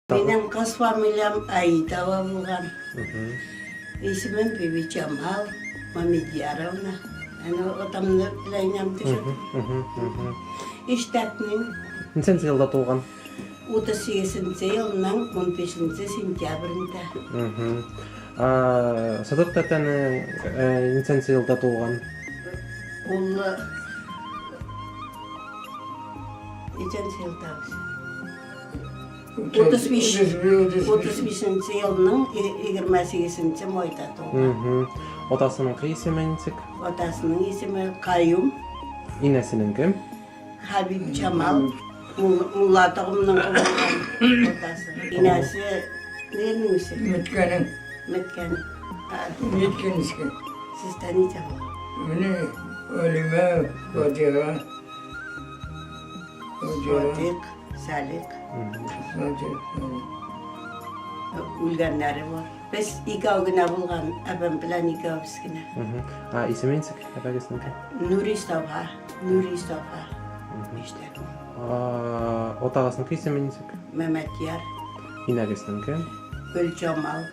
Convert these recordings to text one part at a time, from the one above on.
Минем кыз фамилиям Аитова булган. Исемем Бибиҗамал Мамедьяровна. Әнә атамны беләйнәм төшеп. Иштәкнең. Ничәнче елда туган? 38 елның 15 сентябрендә. Садык тәтәнең ничәнче елда туган? Ул ничәнче елда? 35 35 елның 28 майда туган. Атасының исеме ничек? Атасының исеме Каюм. Инәсенең кем? Хабиб Джамал. Мулла токымының булган атасы. Инәсе нинең исе? Меткәнең. Меткән. Меткинский. Сез таните его? Менә Алимә, Фатиха. Фатих. Салик. Үлгәннәре бар. Без икәү генә булган, әбем белән икәүбез генә. А исеме ничек әбәгезнеке? Нури Сафа, Нури Сафа. Иштәк. Атагызныкы исеме ничек? Мәмәтьяр. Инәгезнеке? Гөлҗамал.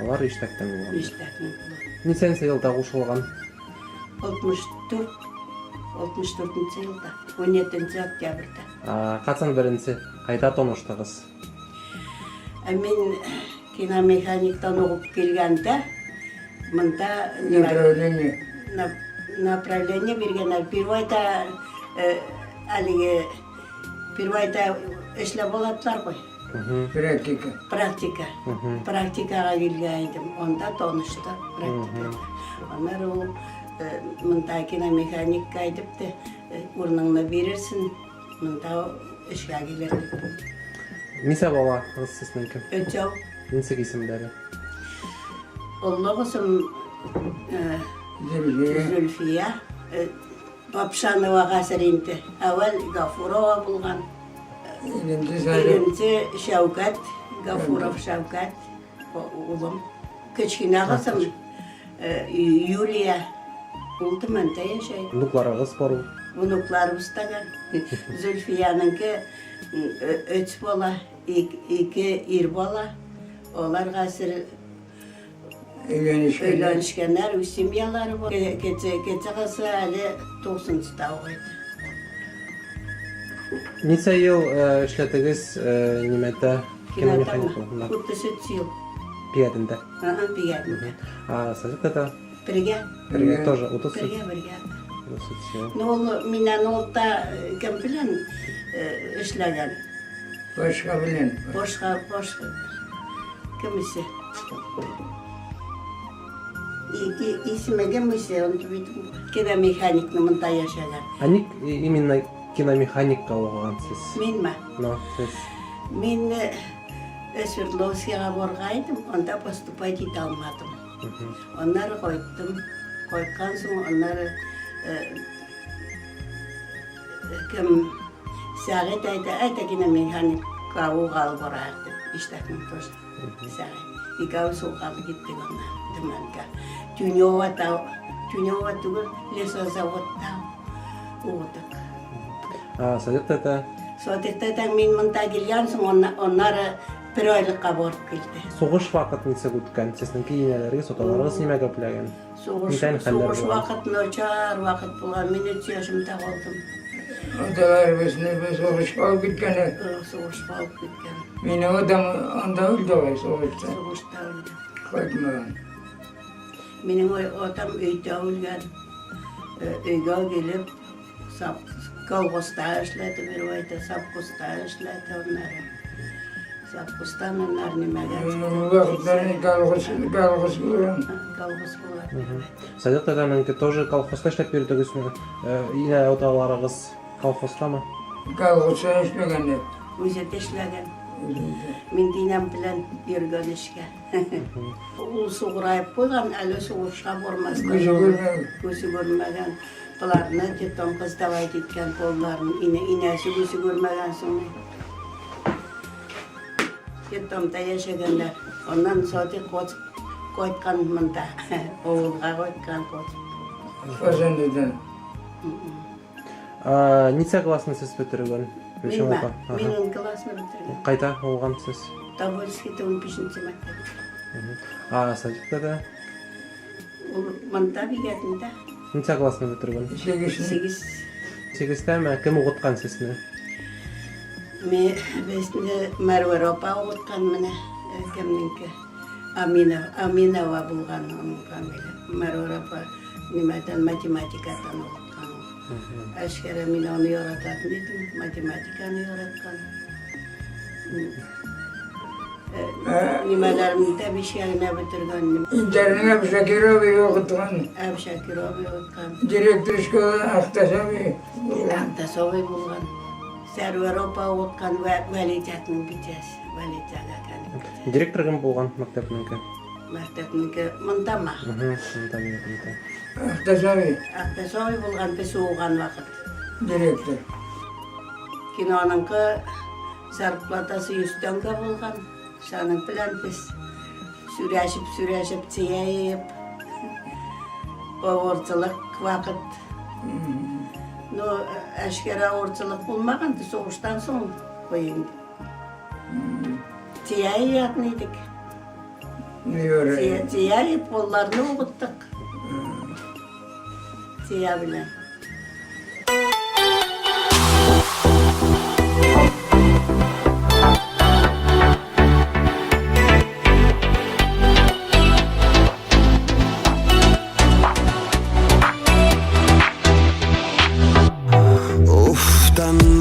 Алар Иштәктән булган. Иштәкнең булган. Ничәнче елда кушылган? 64 64 елда, 17 октябрьдә. Качан беренче кайда таныштыгыз? Ә мин киномеханиктан угып килгәндә, монда направление направление биргәннәр. Первайда әлеге первайда эшләп аладылар ғой. Практика. Практика. Практикага килгән идем. Анда таныштык практикада. Аннары ул монда киномеханикка әйтеп тә, урыныңны бирерсен, монда эшкә килер дип. Ничә бала кыз сезнеңке? Өчәү. Ничек исемнәре? Олы кызым Зөлфия. Зөлфия. Бабшанова хәзер инде. Әүвәл Гафурова булган. Икенче Шәүкәт, Гафуров Шәүкәт, улым. Кечкенә кызым Юлия, ул Төмәндә яшәй. Внукларыгыз бар ул? Внукларыбыз да бар. Зөлфиянеңке өч бала, ике ир бала. Алар хәзер Өйләнешкәннәр. Өйләнешкәннәр, үз семьялары бар. Кече кече кызы әле тугызынчыда укый. Ничә ел эшләдегез нимәдә? Киномеханик булып. 33 ел. Пиядендә. Ага, пиядендә. А Сажитада? Бергә. Бергә тоже 33. Бергә, бергә. 33 ел. Ну, ул миннән ул та кем белән эшләгән? Башка белән. Башка, башка. Кемесе? Исеме кемесе? Он бит киномеханикны монда яшәгән. А ник именно киномеханикка укыгансыз? Минме? Ну, сез. Мин Свердловскига барган идем, анда поступать итә алмадым. Аннары кайттым. Кайткан соң аннары Кем Сәгыйть әйтә, әйтә генә механикка угалы барайык дип, Иштәкнең тоже. Сәгыйть. Икәү сугалы киттек анда, Төмәнгә. Тюнева та, Тюнева түгел, лесозаводта укыдык. А, Садык тәтә? Садык тәтә мин монда килгән соң, аннары бер айлыкка барып килде. Сугыш вакыт ничек үткән? Сезнең инәләрегез, аталарыгыз нимә гәпләгән? Сугыш, Нидән хәлләр сугыш булган? вакыт начар вакыт булган. Мин өч яшемдә калдым. Аталар безне бу сугышка алып киткәннәр. Э, Сугышка алып киткән. Минем атам анда үлде ғой сугышта. Сугышта үлде. Кайтмаган. Минем ой- атам өйдә үлгән. Э, Өйгә килеп, сап, колхозда эшләде бер айда, совхозда эшләде аннары. Совхоздан аннары нимәгә Ул вакытлар колхоз, колхоз булган. Колхоз була. Садык тәтәнеңке тоже колхозда эшләп йөрдегезме? Инә аталарыгыз колхоздамы? Колхозда эшләгәннәр. Үзе дә эшләгән. Мин динәм белән йөргән эшкә. Ул сугыраеп куйган, әле сугышка бармастан. Күзе күрмәгән. Күзе күрмәгән. Боларны детдом кыз давать иткән кулларын. Инә, инәсе күзе күрмәгән соң. Детдомда яшәгәннәр. Аннан Садыйк кайткан монда. Авылга кайткан кот. Казандадан. Ничә классны сез бетергән? Гөлшем Мин апа. Ага. Мин ун классны бетергән. Кайда булгансыз? Тобольскийда 15 мәктәптә. А, Садикта да? Ул монда Бигәтендә. Ничә классны бетергән? Сигезне. Сигез. Сигездәме? Кем укыткан сезне? Ми безне Мәрвәр апа укыткан менә кемнеңке. Амина, Аминова булган аның фамилия. Мәрвәр апа нимәдән математикадан укыткан ул. Әшкәрә мин аны ярататын идем, математиканы яраткан. Нимәләремне дә бишкә генә бетергән. Интернет Әбшакир абый укыткан. Әбшакир абый укыткан. Директор школы Ахтас абый. Ахтас абый булган. Сәрвәр апа укыткан Вәлитякның битәсе. Вәлитяк әкәнең. Директор кем булган мәктәпнеңке? Мәктәпнеке мондамы? Монда монда. Ахтас абый. Ахтас абый булган без укыган вакыт. Директор. Киноныңкы зарплатасы 100 тәңкә булган. Шаның белән без сүрәшеп-сүрәшеп тияеп авырчылык вакыт. Ну, әшкәрә авырчылык булмаган, сугыштан соң куйын. Тияй ятын идек. Тияй кулларны укыттык. Тия белән. Уфтан.